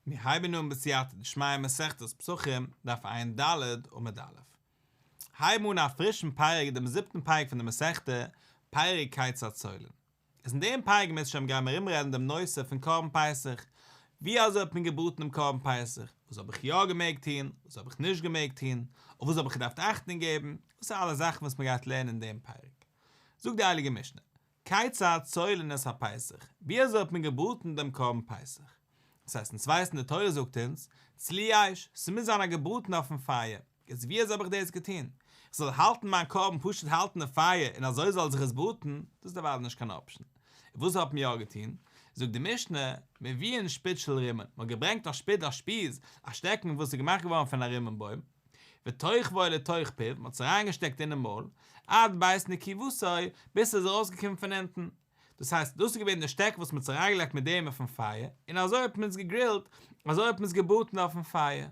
מיר הייבן אן בסייעתא דשמיא מסכת פסחים, דף ע"ד עמוד א'. הייבן אן א פרישן פרק דעם זיבטן פרק פון די מסכתא, פרק כיצד צולין. איז אין דעם פרק אם ירצה השם גייען מיר ארומרעדן דעם נושא פון קרבן פסח, ווי אזוי האט מען געבראטן דעם קרבן פסח, וואס האב איך יא געמעגט טון, וואס האב איך נישט געמעגט טון, אויף וואס האב איך געדארפט אכטונג געבן, דאס איז אלע זאכן וואס מען גייט לערנען אין דעם פרק. זאגט די הייליגע משנה, כיצד צולין את הפסח, ווי אזוי האט מען געבראטן דעם קרבן פסח? דאס הייסט אונז ווייסן די תורה זאגט אונז, צלי אש, ס'מוז זיין א געבראטן אויפן פייער, איז ווי אזוי האב איך דאס געטון? איך זאל האלטן מיין קרבן פשוט האלטן די פייער און אזוי זאל זיך עס בראטן? דאס איז דערווייל נישט קיין option. און וואס האט מען יא געטון? זאגט די משנה, מביאין שפוד של רימון, מען האט געברענגט א שפוד א שפיז, א שטעקן וואס איז געמאכט געווארן פון א רימון בוים, ותוחבו לתוך פיו, מ'האט עס אריינגעשטעקט אינעם מויל, עד בית נקיבתו, ביז ס'איז ארויסגעקומען פון אונטן. דאס הייסט, דאס איז געווען די שטעקן וואס מ'האט עס אריינגעלייגט מיט דעם אויפן פייער, און אזוי האט מען עס געגרילט, אזוי האט מען עס געבראטן אויפן פייער.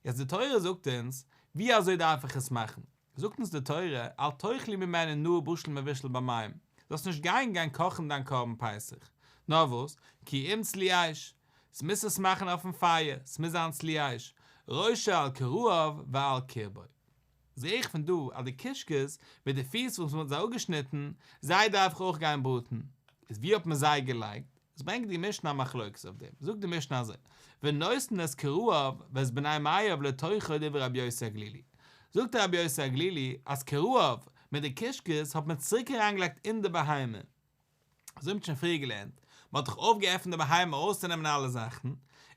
יעצט די תורה זאגט אונז, ווי אזוי דארף איך עס מאכן? זאגט אונז די תורה, אל תאכלו ממנו נא בשל מבושל במים, זאלסט נישט גיין גיין קאכן דיין קרבן פסח, נאר וואס, כי אם צלי אש, ס'מוז עס מאכן אויפן פייער, ס'מוז זיין צלי אש, ראשו על כרעיו ועל קרבו. זע איך פון דא אז די קישקעס מיט די פיס וואס מ'האט זיי אפגעשניטן, זיי דארף איך אויך גיין בראטן. איז ווי האט מען זיי געלייגט? עס ברענגט די משנה א מחלוקת אויף דעם, זאגט די משנה אזוי, ונותן את כרעיו ואת בני מעיו לתוכו דברי רבי יוסי הגלילי, זאגט רבי יוסי הגלילי אז כרעיו מיט די קישקעס האט מען צוריק אריינגעלייגט אין די בהמה, אזוי האט מען שוין פריער געלערנט, מען האט דאך אויפגעעפנט די בהמה ארויסצונעמען אלע זאכן,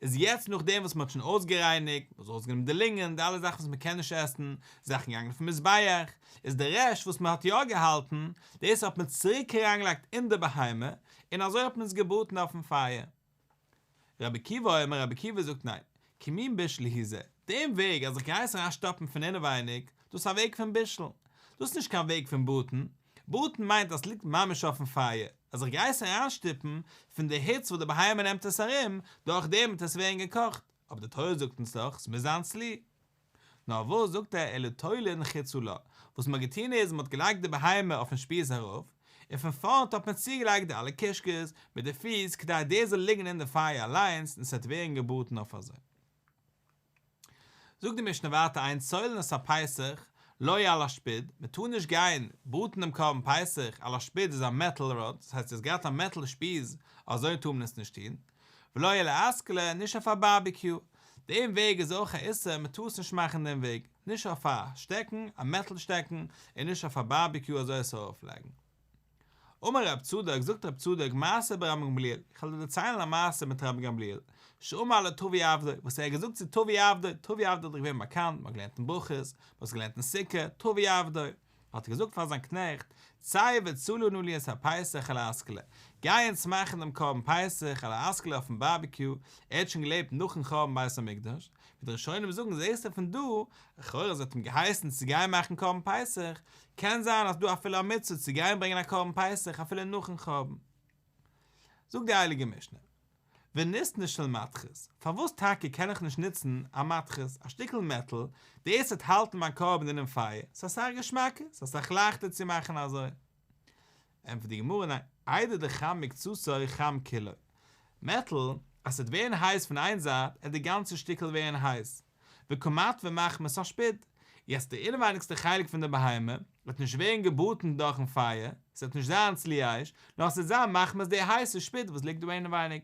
איז יעצט נאכדעם וואס מען האט שוין אויסגערייניגט, מען האט ארויסגענומען די לונגען, די אלע זאכן וואס מען קען נישט עסן, זאכן געגאנגען אויפן מזבח, איז די רעשט וואס מען האט יא געהאלטן, דאס האט מען צוריק אריינגעלייגט אין די בהמה, און אזוי האט מען עס געבראטן אויפן פייער. רבי עקיבא אומר רבי עקיבא זאגט ניין, כמין בישול הוא זה, דעם וועג אז איך גיי עס אריין שטאפן פון אינעווייניג, דאס איז א וועג פון בישול, דאס איז נישט קיין וועג פון בראטן, בראטן מיינט אז עס ליגט ממש אויפן פייער, אז איך גיי עס אריין שטופן, פון די היץ וואס די בהמה נעמט עס ארום, דורך דעם וועט עס ווערן געקאכט, אבער די תורה זאגט אונז דאך, עס מוז זיין צלי. נאר וואס זאגט ער אלא תולין חוצה לה, וואס מ'האט געטון איז מ'האט געלייגט די בהמה אויפן שפיז ארויף, און פון פארנט האט מען צוגעלייגט די אלע קישקעס מיט די פיס כדי דאס זאל ליגן אין די פייער אליינס און ס'וועט ווערן געבראטן אויף אזוי. זאגט די משנה ווייטער אין צולין את הפסח לא על השפוד, מ'טאר נישט גיין בראטן דעם קרבן פסח על השפוד איז א מעטאל rod, דאס הייסט עס געהאט א מעטאל שפיז, אזוי טאר מען עס נישט טון, ולא על האסכלה, נישט אויף א בארביקיו. דעם וועג איז אויך א איסור, מען טאר עס נישט מאכן דעם וועג, נישט אויף א שטעקן, א מעטאל שטעקן, און נישט אויף א בארביקיו אזוי עס ארויפלייגן. אמר רב צדוק, זאגט רב צדוק, מעשה ברבן גמליאל, איך וועל דיר דערציילן א מעשה מיט רבן גמליאל, שאמר לטבי עבדו, וואס ער האט געזאגט צו טבי עבדו, טבי עבדו איז דאך געווען באקאנט, מען האט געלערנט אין ברכות, מען האט עס געלערנט אין סוכה, טבי עבדו. האט ער געזאגט פאר זיין קנעכט, צא וצלה נא לי את הפסח על האסכלה, גיי אונז מאכן דעם קרבן פסח על האסכלה אויפן בארביקיו, ער האט שוין געלעבט נאכן חורבן בית המקדש, ווי די ראשונים זאגן זעסטו פון דא, לכאורה אז ער האט אים געהייסן צו גיין מאכן קרבן פסח, קען זיין אז דא אפילו א מצוה צו גיין ברענגען א קרבן פסח אפילו נאכן חורבן. זאגט די הייליגע משנה. וניתנה של מתכת, פארוואס טאקע קען איך נישט נוצן א מתכת, א שטיקל מעטאל, דאס וועט האלטן מיין קרבן אינעם פייער, ס'איז אסאך געשמאקער, ס'איז אסאך לייכטער צו מאכן אזוי. ענטפערט די גמרא ניין, איידי דחם מקצתו חם כולו, מעטאל, אז ס'וועט ווערן הייס פון איין זייט, עט די גאנצע שטיקל ווערן הייס, וקא מטוי מחמת השפוד, יעצט די אינעווייניגסטע חלק פון די בהמה וועט נישט ווערן געבראטן דורכן פייער, ס'וועט נישט זיין צלי אש, נאר ס'וועט זיין מחמת די הייסע שפוד וואס ליגט דא אינעווייניג.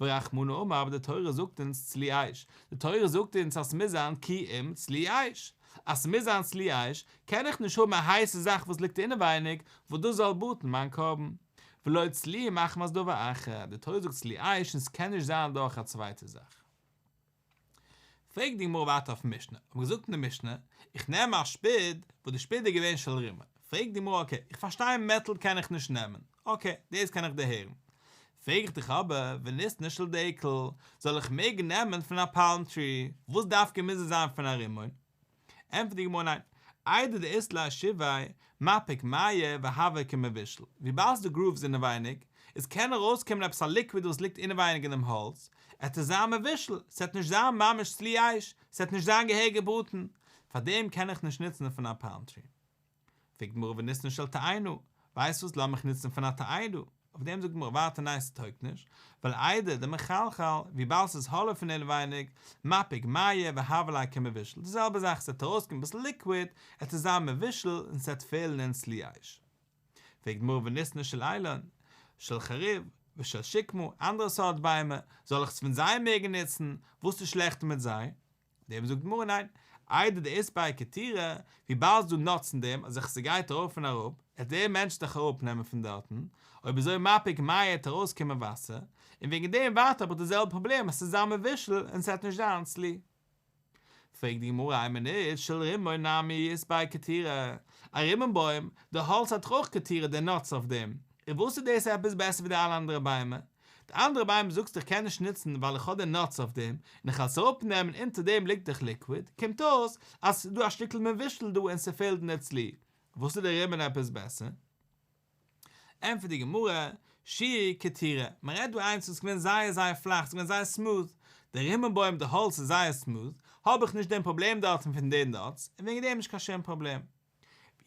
ורחמנא אמר אבער די תורה זאגט אונז צלי אש, די תורה זאגט אונז אז ס'מוז זיין כי אם צלי אש, אז ס'מוז זיין צלי אש, קען איך נישט האבן א הייסע זאך וואס ליגט אינעווייניג וואס דאס זאל בראטן מיין קרבן. ולא צלי מחמת דבר אחר, די תורה זאגט צלי אש און ס'קען נישט זיין דורך א צווייטע זאך. פרעגט די גמרא ווייטער אויפן משנה, האט מען געזאגט אין די משנה, איך נעם א שפוד, וואס די שפוד איז געווען של רימון, פרעגט די גמרא okay, איך פארשטיי מעטאל קען איך נישט נעמען, okay, דאס קען איך דערהערן, פרעג איך דיך אבער, וניתנה של דקל, זאל איך מעגן נעמען פון א palm tree, וואס דווקא מוז עס זיין פון א רימון? ענטפערט די גמרא ניין, איידי דאית ליה שיוי, מפיק מיא והוי כמבושל, וויבאלד ס'דא grooves אינעווייניג, איז קען ארויסקומען עפעס א liquid וואס ליגט אינעווייניג אינעם האלץ, עט עס זיין מבושל, ס'עט נישט זיין ממש צלי אש, ס'עט נישט זיין געהעריג געבראטן, פארדעם קען איך נישט נוצן פון א palm tree. פרעגט די גמרא וניתנה של תאנה, ווייסט וואס לאמיך נוצן פון א תאנה. אויף דעם זאגט די גמרא ווייטער ניין ס'טויגט נישט, ווייל איידי דמחלחל, וויבאלד ס'איז hollow פון אינעווייניג, מפיק מיא והוה ליה כמבושל, די זעלבע זאך ס'וועט ארויסקומען אביסל ליקוויד, עט עס זיין מבושל און ס'וועט פעלן אין צלי אש. פרעגט די גמרא וניתני של אילן, של חרוב, ושל שקמה, אנדערע סארט ביימער, זאל איך עס פון זיי מעגן נוצן, וואס איז שלעכט מיט זיי? דעם זאגט די גמרא ניין, איידי דאית ביה קטירא, וויבאלד ס'דא נאטס אין דעם אז איך ס'גייט ארויף און אראפ, עט דער מענטש דאך אראפ נעמען פון דארטן, אויב אזוי מפיק מיא עט ארויס קומען וואסער, און וועגן דעם ווייטער האב איך די זעלבע פראבלעם אז ס'איז זיין מבושל און ס'עט נישט זיין צלי. פרעגט די גמרא איין מינוט, של רימון נמי אית ביה קטירא, א רימון בוים, די האלץ האט דאך אויך קטירא די נאטס אויף דעם, און וואס איז דאס עפעס בעסער ווי די אלע אנדערע ביימער? די אנדערע ביימער זאגסטו איך קען נישט נוצן ווייל איך האב די נאטס אויף דעם, און איך וועל עס אראפנעמען אונטער דעם ליגט דאך ליקוויד, קומט אויס אז ס'איז דא א שטיקל מבושל דא און ס'פעלט אין די צלי, וואס איז די רימון עפעס בעסער? ענטפערט די גמרא, שיעור קטירא, מען רעדט דא איינס וואס איז געווען זייער זייער פלאך, ס'איז געווען זייער smooth, די רימון בוים די האלץ איז זייער smooth, האב איך נישט דעם פראבלעם דארטן פון די נאטס, און וועגן דעם נישט קיין שום פראבלעם.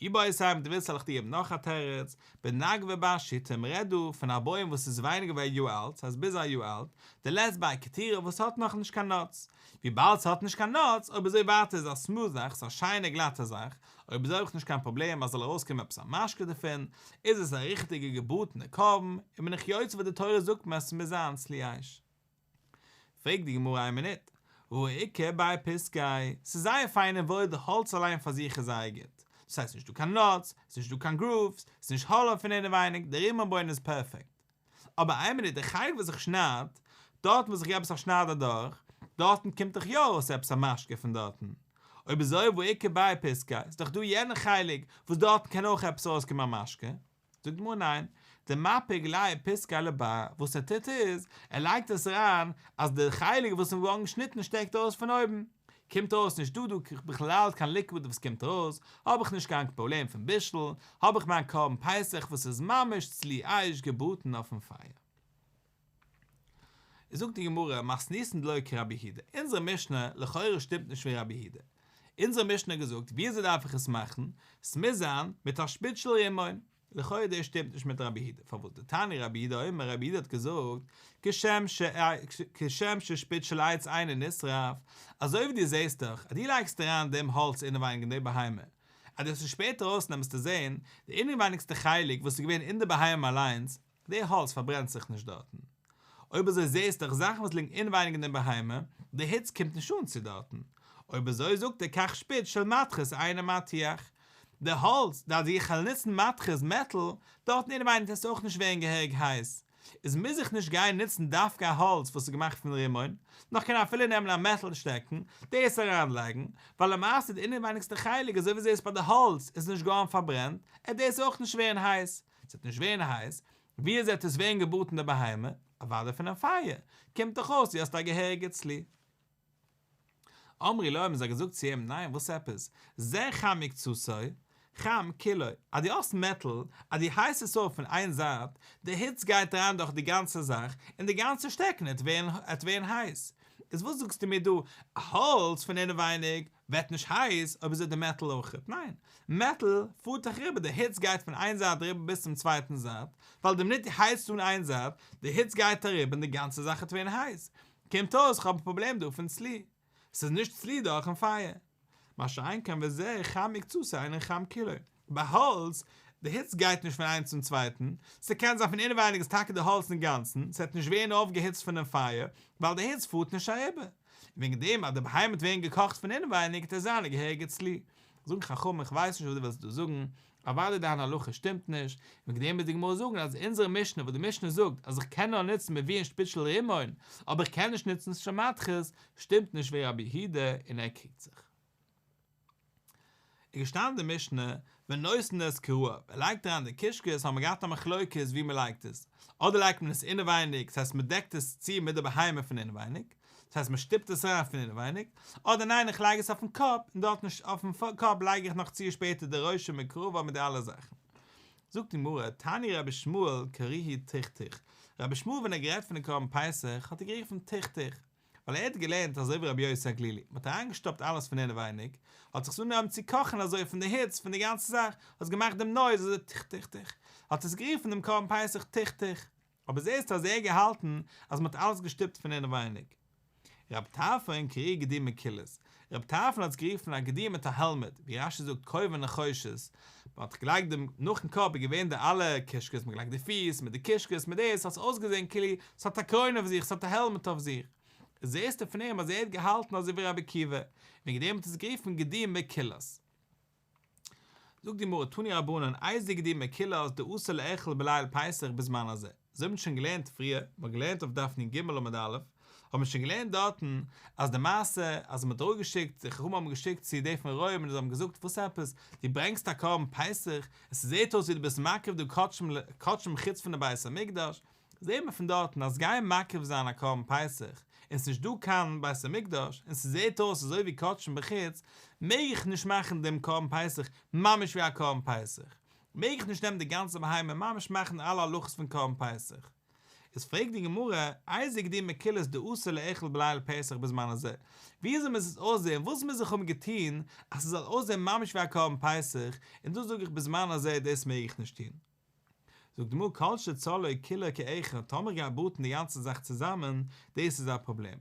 ואיבעית אימא דו ווילסט זאל איך דיר געבן נאך א תירוץ, בנגבא בר שיתא מ'רעדט דא פון א בוים וואס איז ווייניגער ווי א יאר אלט, ס'הייסט ביז א יאר אלט, דלית ביה קטירא וואס האט נאכנישט קיין נאטס, וויבאלד ס'האט נישט קיין נאטס, אויב אזוי ווייטער איז א smooth זאך, ס'איז א שיינע גלאטע זאך, אויב אזוי האב איך נישט קיין פראבלעם אז זאל ארויסקומען עפעס א משקה דערפון, איז עס א ריכטיגע געבראטענע קרבן, און בין איך יוצא וואס די תורה זאגט מיר אז ס'מוז זיין צלי אש. פרעגט די גמרא איין מינוט, והא איכא בי פסקיה, ס'איז זייער פיין און וואויל די האלץ אליין פאר זיך איז זייער גוט, דאס הייסט נישט דא קיין נאטס, ס'איז נישט דא קיין grooves, ס'איז נישט hollow פון אינעווייניג, די רימון בוים איז פערפעקט. אבער איין מינוט, די חלק וואס איך שנייד, דארטן וואס איך געב עס א שנייד אדורך, דארטן קומט דאך יא ארויס עפעס א משקה פון דארטן. אויב אזוי והא איכא בי פסקיה, איז דאך דא יענע חלק וואס דארטן קען אויך עפעס ארויסקומען א משקה. זאגט די גמרא ניין, דמפיק ליה פסקיה לבר, וואס ער טוט איז, ער לייגט עס אריין אז די חלק וואס איז געווארן געשניטן שטעקט ארויס פון אויבן, קומט אויס נישט דא דא בכלל קיין ליקוויד וואס קומט ארויס, האב איך נישט קיין פראבלעם פון בישול, האב איך מיין קרבן פסח וואס איז ממש צלי אש געבראטן אויפן פייער. זאגט די גמרא, מתניתין דלא כרבי יהודה, אונזערע משנה לכאורה שטימט נישט ווי רבי יהודה, אונזערע משנה האט געזאגט ווי אזוי דארף איך עס מאכן, ס'מוז זיין מיט א שפיץ של רימון, לכאורה דאס שטימט נישט מיט רבי יהודה, פארוואס דתניא רבי יהודה אומר רבי יהודה האט געזאגט, כשם ש כשם ששפוד של עץ אינו נשרף, אזוי ווי דו זעסט דאך אז דו לייגסט אריין דעם האלץ אינעווייניג אין די בהמה, אז דו וועסט עס שפעטער ארויסנעמען וועסטו זען, די אינעווייניגסטע חלק וואס איז געווען אין די בהמה אליינס, די האלץ פארברענט זיך נישט דארטן. אויב אזוי זעסט דאך זאכן וואס ליגן אינווייניג אין די בהמה, די היץ קומט נישט אן צו דארטן. אויב אזוי זאגט ער כך שפוד של מתכות אינו מתיח. די האלץ, די אז איך וועל נוצן מתכות, מעטאל, דארטן אינווייניג וועט עס אויך נישט ווערן געהעריג הייס. איז מוז איך נישט גיין נוצן דווקא א האלץ וואס איז געמאכט פון רימון, נאר כ'קען אפילו נעמען א מעטאל שטעקן, דאס אריינלייגן, ווייל למעשה די אינעווייניגסטע חלק אזוי ווי זעסט ביי די האלץ איז נישט געווארן פארברענט, עט דאס אויך נישט ווערן הייס. ס'וועט נישט ווערן הייס, ווי אזוי וועט עס ווערן געבראטן די בהמה? אוודאי פונעם פייער, קומט דאך אויס דו האסט א געהעריגע צלי. אמרו לו האבן זיי געזאגט צו אים, ניין וואס עפעס, זה חם מקצתו, חם כולו, אז דו האסט מעטאל, אז דו הייסט עס אויף פון איין זייט, די היץ גייט אריין דורך די גאנצע זאך, און די גאנצע שטעקן עט ווערן עט ווערן הייס. איז וואס זאגסטו מיר דא, האלץ פון אינעווייניג ווערט נישט הייס אויב אזוי די מעטאל אויכעט? ניין, מעטאל פארט דאך אריבער, די היץ גייט פון איין זייט אריבער ביז צום צווייטן זייט, ווייל די מינוט דו הייצט אן איין זייט, די היץ גייט אריבער און די גאנצע זאך וועט ווערן הייס. קומט אויס כ'האב א פראבלעם דא פון צלי. ס'איז נישט צלי דורכן פייער. מה שאין כן וזה חם מקצתו אינו חם כולו. ביי האלץ, די היץ גייט נישט פון איינס צום צווייטן, ס'קען זיין פון אינעווייניג איז טאקע די האלץ אינגאנצן, ס'וועט נישט ווערן אויפגעהיצט פונעם פייער, ווייל די היץ פארט נישט אריבער. און וועגן דעם אז די בהמה וועט ווערן געקאכט פון אינעווייניג וועט עס זיין א געהעריגע צלי. זאגן חכמים איך ווייס נישט וואס דו ווילסט דא זאגן, אוודאי דיין הלכה שטימט נישט, וועגן דעם מוז די גמרא זאגן אז אונזערע משנה וואס די משנה זאגט אז איך קען נאר נוצן מביאין שפוד של רימון אבער איך קען נישט נוצן של מתכות שטימט נישט ווי רבי יהודה און ער קריגט זיך. איז געשטאנען די משנה ונותן את כרעיו, ער לייגט אריין די קישקעס האבן מיר געהאט א מחלוקת ווי מען לייגט עס, אדער לייגט מען עס אינעווייניג, דאס הייסט מען דעקט עס צו מיט די בהמה פון אינעווייניג, דאס הייסט מען שטופט עס אריין פון אינעווייניג, אדער ניין איך לייג עס אויפן קאפ, און דארט נישט אויפן קאפ לייג איך נאך צו שפעטער די ראשו מיט כרעיו מיט די אלע זאכן. זאגט די גמרא, תני רבי ישמעאל קריהו תיכטיך, רבי ישמעאל ווען ער האט גערעדט פון די קרבן פסח האט ער גערופן תיכטיך. ווייל ער האט געלערנט אזוי ווי רבי יוסי הגלילי, מען האט אריינגעשטאפט אלעס פון אינעווייניג, האט זיך עס אנגעהויבן צו קאכן אזוי פון די היץ פון די גאנצע זאך, האט עס געמאכט דעם נויז אזוי טיך טיך טיך, האט עס גערופן דעם קרבן פסח טיך טיך, אבער זעהסט אז ער האט געהאלטן אז מען האט אלעס געשטופט פון אינעווייניג. רב טרפון קרייה גדי מקולס, רב טרפון האט עס גערופן א גדי מיט א העלמעט, ווי רש"י זאגט כובע נחושת, מען האט געלייגט דעם נאכן קאפ איז געווען די אלע קישקעס, מען האט געלייגט די פיס מיט די קישקעס מיט דאס האט עס אויסגעזען כאילו עס האט א קרוין אויף זיך, עס האט א העלמעט אויף זיך, זעהסטו פון אים אז ער האט געהאלטן אזוי ווי רבי עקיבא, וועגן דעם האט ער עס גערופן גדי מקולס. זאגט די גמרא תנו רבנן איזה גדי מקולס דאסור לאכול בליל פסח בזמן הזה, אזוי האט מען שוין געלערנט פריער, מען האט געלערנט אויף דף נ"ג עמוד א', האט מען שוין געלערנט דארטן אז די מעשה אז מען האט אראפגעשיקט, די חכמים האבן געשיקט צו די פון רוים און זיי האבן געזאגט וואס עפעס, דו ברענגסט א קרבן פסח, עס זעט אויס ווי דו ביסט מקריב דא קדשים חוץ פון די בית המקדש, זעט מען פון דארטן אז גיין מקריב זיין א קרבן פסח און ס'נישט דא קיין בית המקדש און ס'זעט אויס אזוי ווי קדשים בחוץ, מעג איך נישט מאכן דעם קרבן פסח ממש ווי א קרבן פסח, מעג איך נישט נעמען די גאנצע בהמה און ממש מאכן אלע הלכות פון קרבן פסח. איז פרעגט די גמרא, איזה גדי מקולס דאסור לאכול בליל פסח בזמן הזה, וויאזוי מוז עס אויסזען, וואס מוז איך האבן געטון אז ס'זאל אויסזען ממש ווי א קרבן פסח, און דאס זאג איך בזמן הזה דאס מעג איך נישט טון. זאגט די גמרא כל שצלאו כולו כאחד, טאמער איך גיי בראטן די גאנצע זאך צוזאמען, דאס איז א פראבלעם.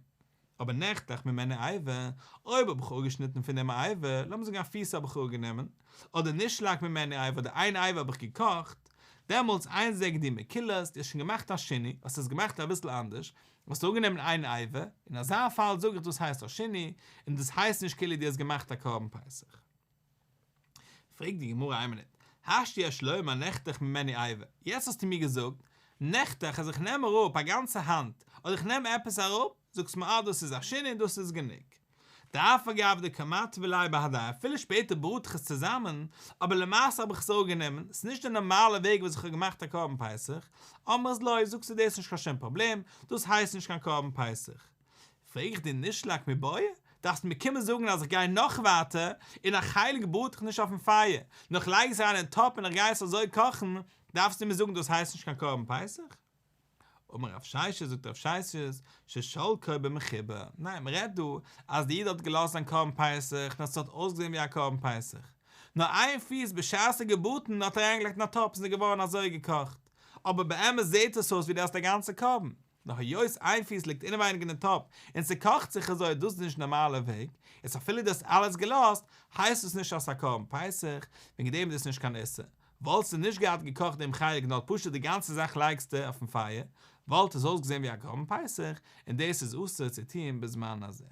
אבער נחתך ממנו אבר, אויב האב איך אפגעשניטן פון דעם א אבר, לאמיר זאגן א פיס האב איך אפגענומען, אדער נשלק ממנו אבר אדער איין אבר האב איך געקאכט, דעמאלטס אין זה גדי מקולס, דו האסט שוין געמאכט א שינוי, האסט עס געמאכט אביסל אנדערש, האסט אראפגענומען איין אבר, אין אזא פאל זאג איך דאס הייסט א שינוי, און דאס הייסט נישט כאילו דו האסט געמאכט א קרבן פסח. פרעגט די גמרא איין מינוט, השתא יש לומר נחתך ממנו אבר, יעצט האסטו מיר געזאגט נחתך אז איך נעם אראפ א גאנצע האנט, אדער איך נעם עפעס אראפ, זאגסט מיר אה דאס איז א שינוי און דאס איז גענוג. דאף על גב דקא מטוי ליה בהדיה, אפילו שפעטער בראט איך עס צוזאמען, אבער למעשה האב איך עס אראפגענומען, ס'איז נישט די נארמאלע וועג וואס איך האב געמאכט א קרבן פסח, אמרת לא, זאגסטו דאס איז נישט קיין שום פראבלעם, דאס הייסט נישט קיין קרבן פסח. פרעג איך דיר נשלק מיבעיא? דארפסט מיר קומען זאגן אז איך גיי נאך ווייטער, און א חלק בראט איך נישט אויפן פייער, נאר איך לייג עס אריין אין טאפ און איך גיי עס אזוי קאכן, דארפסטו מיר זאגן דאס הייסט נישט קיין קרבן פסח? אמר רב ששת, זאגט רב ששת, ששלקו במחובר, ניין מען רעדט דא אז די איד האט געלאזט זיין קרבן פסח און עס האט אויסגעזען ווי א קרבן פסח, נאר איין פיס בשעת ער האט געבראטן האט ער אריינגעלייגט אין א טאפ און עס איז געווארן אזוי געקאכט, אבער באמת זעט עס אויס ווי דו האסט א גאנצע קרבן. נאר היות איין פיס ליגט אינעווייניג אין די טאפ און ס'קאכט זיך אזוי דאס איז נישט נארמאלע וועג, איז אפילו דו האסט אלעס געלאזט הייסט עס נישט אז ס'איז א קרבן פסח, וועגן דעם איז דאס נישט קיין איסור, וואלסטו נישט געהאט געקאכט דעם חלק נאר פשוט די גאנצע זאך לייגסטו אויפן פייער וואלט עס אויסגעזען ווי א קרבן פסח, און דאס איז אסור צו טון בזמן הזה.